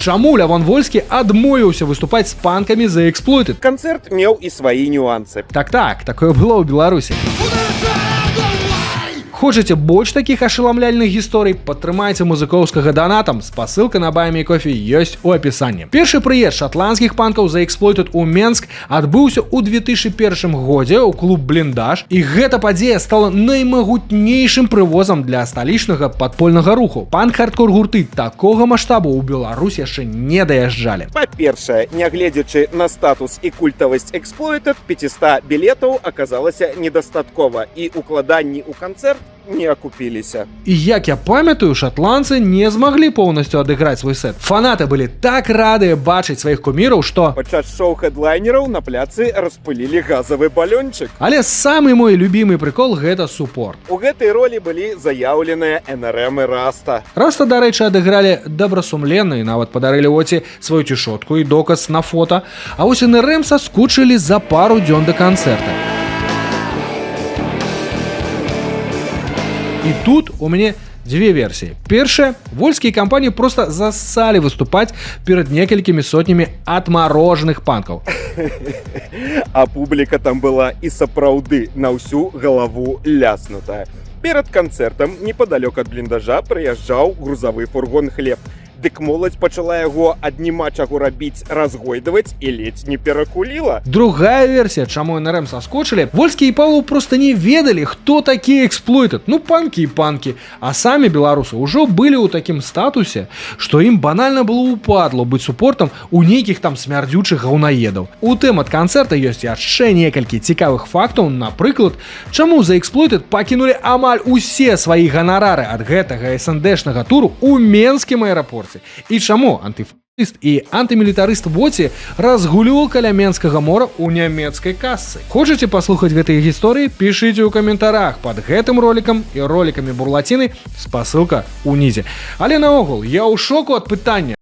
Чаму Лявон Вольскі адмовіўся выступаць з панкамі The Exploited? Канцэрт меў і свае нюансы. Так, такое было ў Беларусі. Хочаце больш такіх ашаламляльных гісторый, падтрымайце музыкоўскага данатам. Спасылка на Buy Me Coffee ёсць у апісанні. Першы прыезд шатландскіх панкаў The Exploited у Менск адбыўся ў 2001 годзе ў клуб «Бліндаж», і гэта падзея стала наймагутнейшым прывозам для сталічнага падпольнага руху. Панк-хардкор гурты такога маштабу ў Беларусь яшчэ не даязджалі. Па-першае, нягледзячы на статус і культавасць Exploited, 500 білетаў аказалася недастаткова, і укладанні ў канцэрт не акупіліся. І, як я памятаю, шатландцы не змаглі поўнасцю адыграць свой сет. Фанаты былі так радыя бачыць сваіх куміраў, што Падчас шоу хэдлайнераў на пляцы распылілі газавы балёнчык. Але самы мой любімы прыкол — гэта супорт. У гэтай ролі былі заяўленыя НРМ і Раста. Раста, дарэчы, адыгралі добрасумленна і нават падарылі Воці сваю цішотку і доказ на фота. А вось НРМ саскучылі за пару дзён да канцэрта. І тут у мяне дзве версіі. Першая: вольскія кампаніі проста засалі выступаць перад некалькімі сотнямі отмороженных панкаў. А публіка там была і сапраўды на ўсю галаву ляснутая. Перад канцэртам непадалёк ад бліндажа прыязджаў грузавы фургон «Хлеб». Дык моладзь пачала яго ад няма чаго рабіць разгойдаваць і ледзь не перакуліла. Другая версія, чаму НРМ саскочылі: Вольскі і Павлов проста не ведалі, хто такія Exploited. Ну, панкі і панкі. А самі беларусы ўжо былі ў такім статусе, што ім банальна было ўпадло быць супортам у нейкіх там смярдзючых гаўнаедаў. У тым ад канцэрта ёсць яшчэ некалькі цікавых фактаў, напрыклад, чаму The Exploited пакінулі амаль усе свае ганарары ад гэтага СНДшнага туру ў менскім аэрапорце. І чаму антыфашыст і антымілітарыст Воці разгульваў каля Менскага мора ў нямецкай касцы. Хочаце паслухаць гэтыя гісторыі, пішыце ў каментарах под гэтым ролікам і ролікамі Бурлаціны, спасылка унізе. Але наогул, я ў шоку ад пытання.